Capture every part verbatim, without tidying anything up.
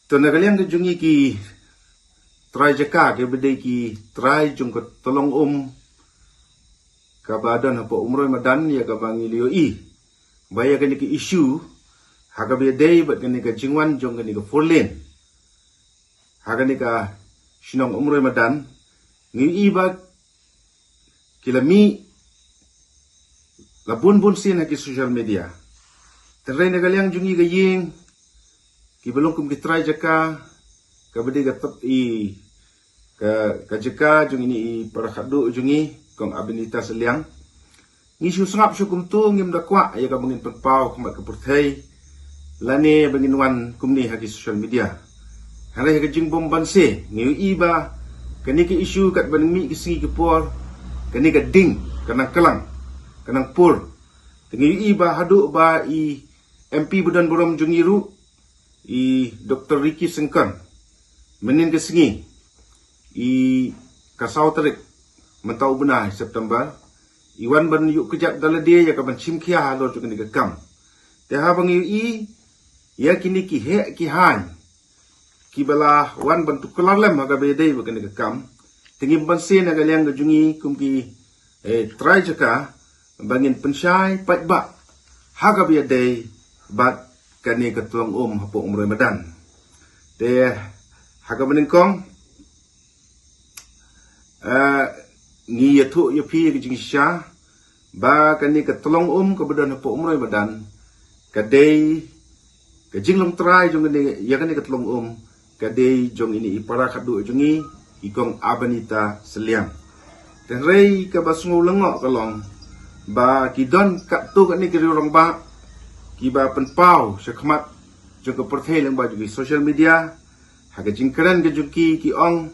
To na ka liang ka jong ngi ki trai jaka, ki ba dei ki trai jong ka Tlong Um, kaba don hapoh Umroi Madan, ïa kaba ngi la ïohi ba ïa kane ka issue, ha kaba ïadei bad kane ka jingwan jong kane ka four lane ha kane ka shnong Umroi Madan, ngi ïohi ba ki la mih la bun bun sien ha ki social media. Tynrai na ka liang jong ngi ka ïing, ki ba long kum ki trai jaka, kaba dei ka tep i ka, ka jaka jong ine i para khadduh jong ngi, Kong Abinita Sylliang. Ngi shu sngap shu kumto, ngim da kwah ïa kaba ngin pynpaw khmat ka pyrthei lane ba ngin wan kumne ha ki social media. Hynrei ha ka jingbym banse ngi ïohi ba kane ka issue katba nang mih ki sngi ki por, kane ka ding ka nang klang, ka nang pur. Te ngi ïohi ba haduh ba i M P ba don burom jong ngi ruh, i Doktor Ricky Syngkon, mynnin ka sngi, i ka saw tarik mynta u bnai September, i wan ban ïuh kjat da lade ïa ka ban shim khia halor jong kane ka kam. Te haba ngi ïohi ïa kine ki heh ki haiñ, ki ba la wan ban tuklar lem ha kaba ïadei bad kane ka kam, te ngim banse na ka liang ka jong ngi kum ki, eh, trai jaka, ba ngin pynshai paidbah ha kaba ïadei bad kane ka Tlong Um hapoh Umroi Madan. Te ha kaba nyngkong, eh, ngi ïathuh ïa phi ïa ka jingshisha ba kane ka Tlong Um kaba don hapoh Umroi Madan, ka dei ka jinglong trai jong kane, ïa kane ka Tlong Um, ka dei jong ine i para khadduh jong ngi, i Kong Abinita Sylliang. Te hynrei kaba sngew lyngngoh ka long ba ki don katto katne ki riew rangbah, ki ba pynpaw sha khmat jong ka pyrthei lyngba jong ki social media, ha ka jingkren ka jong ki, ki ong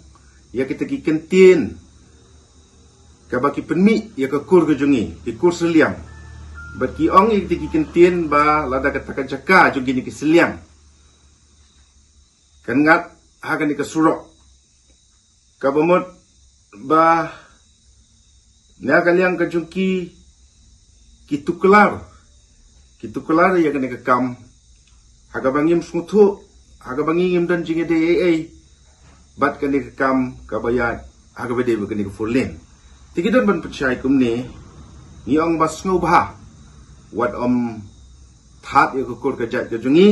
ïa kita ki kyntien kaba ki pynmih ïa ka kur ka jong ngi, ki kur Sylliang. Bad ki ong ïa kita ki kyntien ba lada kata ka jaka jong kine ki Sylliang kan ngat ha kane ka surok, kaba mut ba na ka liang ka jong ki, ki tuklar, ki tuklar ïa kane ka kam ha kaba ngim sngewthuh, ha kaba ngi ngim don jingïadei ei ei bad kane ka kam kaba ïaid ha kaba dei bad kane ka four lane. Te ki don ban pynshai kumne, ngi ong ba sngewbha wat ym thad ïa ka kur ka jait ka jong ngi.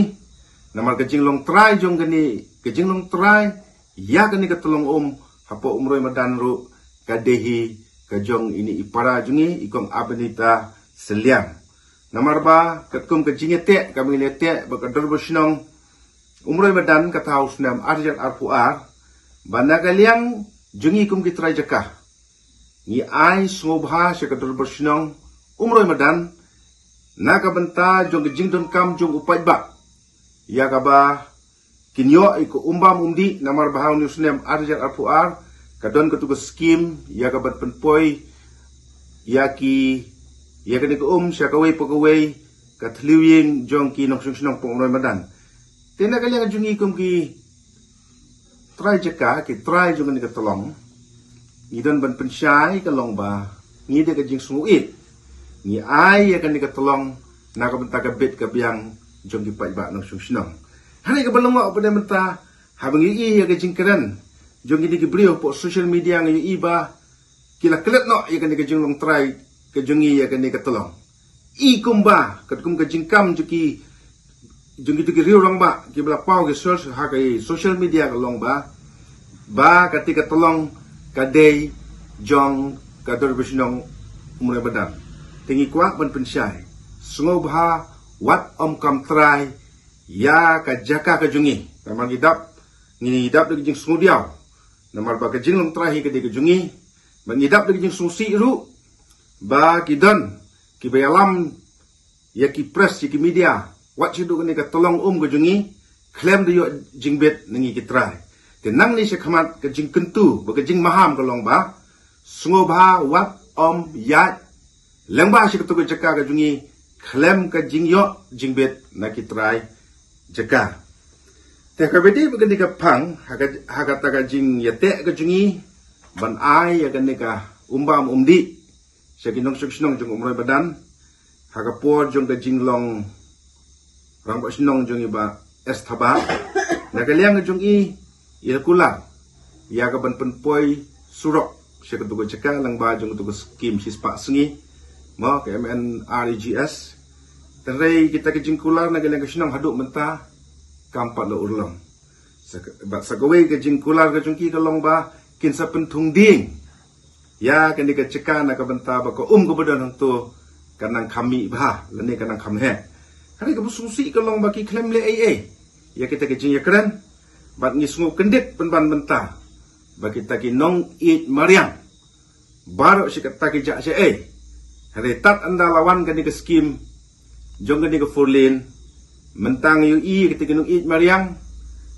Namar ka jinglong trai jong kane, ka jinglong trai ïa kane ka Tlong Um hapoh Umroi Madan ruh, ka dei hi ka jong ine i para jong ngi, i Kong Abinita Sylliang. Namar ba katkum ka jingïateh kaba ngi la ïateh bad ka dorbar shnong Umroi Madan kata ha u snem ar hajar arphew ar, ba na ka liang jong ngi kum ki trai jaka, ngi ai sngewbha sha ka dorbar shnong Umroi Madan na ka bynta jong ka jingdonkam jong u paidbah, ïa kaba kin ïoh ïa ka um bam um dih. Namar ba ha une u snem ar hajar arphew ar ka don katu ka skim ïa ka ban pynpoi ïa ki, ïa kane ka um sha kawei pa kawei ka thliew ïing jong ki nongshong shnong hapoh Umroi Madan. Te na ka liang jong ngi kum ki trai jaka, ki trai jong kane ka Tlong, ngi don ban pynshai ka long ba ngi da ka jingsngewieit, ngi ai ïa kane ka Tlong na ka bynta ka bit ka biang jong ki paidbah nongshong shnong. Hynrei kaba lyngngoh pat de mynta, haba ngi ïohi ïa ka jingkren jong kine ki briew hapoh social media, ngi ïohi ba ki la klet noh ïa kane ka jinglong trai ka jong ngi ïa kane ka Tlong. I kumba katkum ka jingkam jong ki, jong kitu ki riew rangbah ki ba la paw ki search ha ka social media ka long ba, ba kata ka Tlong ka dei jong ka dorbar shnong Umroi Madan. Te ngi kwah ban pynshai, sngewbha wat ym kam trai ïa ka jaka ka jong ngi. Namar ngi dap, ngi dap da ka jingsngewdiaw. Namar ba ka jinglong trai hi ka dei ka jong ngi. Ba ngi dap da ka jingsngewsih ruh ba ki don ki ba ïalam ïa ki press, ïa ki media, wat shu duh kane ka Tlong Um ka jong ngi khlem da ïoh jingbit na ngi ki trai. Te nangne sha khmat ka jingkyntu bad ka jingmaham ka long ba sngewbha wat ym ïaid lyngba sha katu ka jaka ka jong ngi khlem ka jingïoh jingbit na ki trai jaka. Te kaba dei bad kane ka phang, ha ka, ha kata ka jingïateh ka jong ngi ban ai ïa kane ka um bam um dih sha ki nongshong shnong jong Umroi Madan ha ka por jong ka jinglong rangbah shnong jong i Bah S Thabah. Na ka liang ka jong i, i la kular ïa ka ban pynpoi surok sha katu ka jaka lyngba jong katu ka skim shispah sngi, mo, ka M N R E G S. Hynrei kita ka jingkular na ka liang ka shnong haduh mynta kam pat la urlong. Sa ka, bad sa kawei ka jingkular ka jong ki ka long ba kin sa pynthung dieng ïa kane ka jaka na ka bynta ba ka um kaba don hangto kan nang kham mih bha lane kan nang kham heh. Hynrei kaba sngewsih ka long ba ki khlem leh ei ei ïa kita ka jingïakren, bad ngi sngewkyndit pynban mynta ba kita ki nongïeit mariang baroh shi katta ki jah shaei. Hynrei tad ynda la wan kane ka skim jong kane ka four lane, mynta ngi ïohi kita ki nongïeit mariang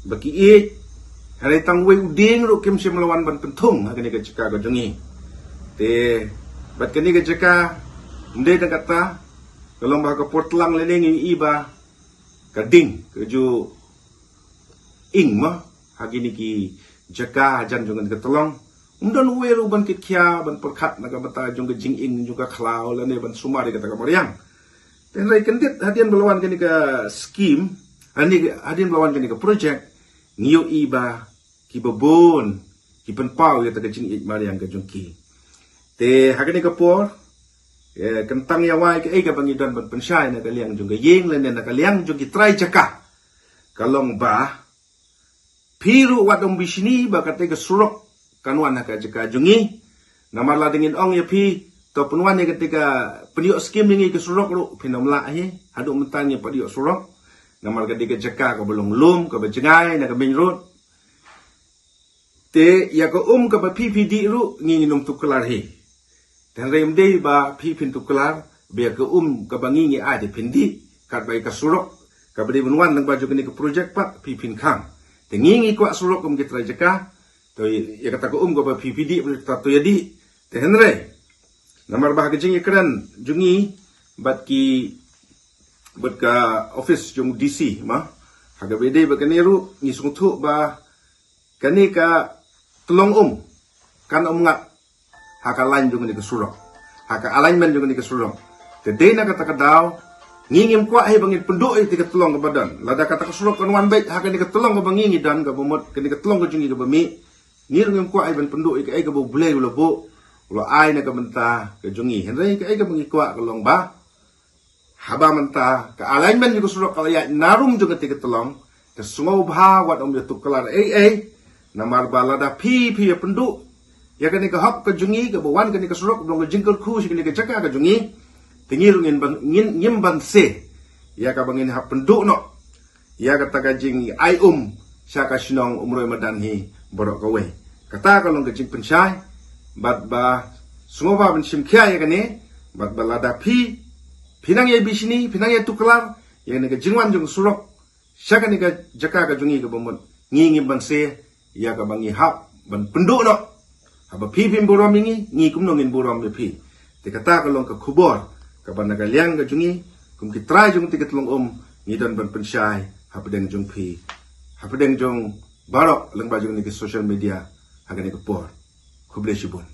ba ki ïeit, hynrei tang wei u dieng ruh kim shym la wan ban pynthung ha kane ka jaka ka jong ngi. Te bad kane ka jaka, ym dei tang kata, ka long ba ha ka por tlang lane ngi ïohi ba ka ding ka ju ing, mo, ha kine ki jaka hajan jong kane ka tyllong. Ym don uwei ruh ban kit khia ban pyrkhat na ka bynta jong ka jinging jong ka khlaw lane ban sumar ïa kata ka mariang. Te hynrei kyndit hadien ba la wan kane ka skim, hadien, hadien ba la wan kane ka project, ngi ïohi ba kiba bun ki pynpaw ïa kata ka jingïeit mariang ka jong ki. Te ha kane ka por, eh, kyntang ïa wai kaei kaba ngi don ban pynshai na ka liang jong ka ïing lane na ka liang jong ki trai jaka, ka long ba phi ruh wat ym bishni ba kata ka surok kan wan ha ka jaka jong ngi. Namar lada ngin ong ïa phi, to pynwan ïa kata ka, pynïoh skim ïa ngi ka surok ruh, phin ym lah hi. Haduh mynta ngim pat ïoh surok. Namar ka dei ka jaka kaba long lum, kaba jngai na ka main road. Te ïa ka um kaba phi phi dih ruh ngi ngin ym tuklar hi. Te hynrei ym dei ba phi phin tuklar ba ïa ka um kaba ngi ngi ai te phin dih, katba ïa ka surok kaba dei ban wan lyngba jong kane ka project pat phi phin khang. Te ngi ngi kwah surok kum ki trai jaka. To ïa kata ka um kaba phi phi dih, kata to ïa dih. Te hynrei namar ba ha ka jingïakren jong ngi bad ki, bad ka office jong D C, ma, ha kaba ïadei bad kane ruh ngi sngewthuh ba kane ka tyllong um kan ym ngat ha ka line jong kane ka surok, ha ka alignment jong kane ka surok. Te dei na kata ka daw ngi ngim kwah hi ba ngin pynduh ïa kata ka tyllong kaba don. Lada kata ka surok kan wan beit ha kane ka tyllong kaba ngi ngi don, kaba mut kane ka tyllong ka jong ngi kaba mih, ngi ruh ngim kwah hi ban pynduh ïa kaei kaba U Blei u la buh, u la ai na ka bynta ka jong ngi. Hynrei kaei kaba ngi kwah ka long ba haba mynta ka alignment jong ka surok ka la ïaid na rum jong kata ka tyllong, ka sngewbha wat ym ïa tuklar ei ei. Namar ba lada phi phi ïa pynduh ïa kane ka hok ka jong ngi kaba wan kane ka surok, ba long ka jingkyrkhu sha kane ka jaka ka jong ngi, te ngi ruh ngin ban, ngin, ngim banse ïa kaba ngin hap pynduh noh ïa kata ka jingai um sha ka shnong Umroi Madan hi baroh kawei. Kata ka long ka jingpynshai, bad ba sngewbha ban shim khia ïa kane, bad ba lada phi phi nang ïa bishni, phi nang ïa tuklar ïa kane ka jingwan jong ka surok sha kane ka jaka ka jong ngi kaba mut, ngi ngim banse ïa kaba ngi hap ban pynduh noh. Haba phi phim burom ïa ngi, ngi kumno ngin burom ïa phi. Te kata ka long ka khubor kaba na ka liang ka jong ngi kum ki trai jong kata ka tyllong um ngi don ban pynshai hapdeng jong phi, hapdeng jong baroh lyngba jong kane ka social media ha kane ka por. Khublei shibun.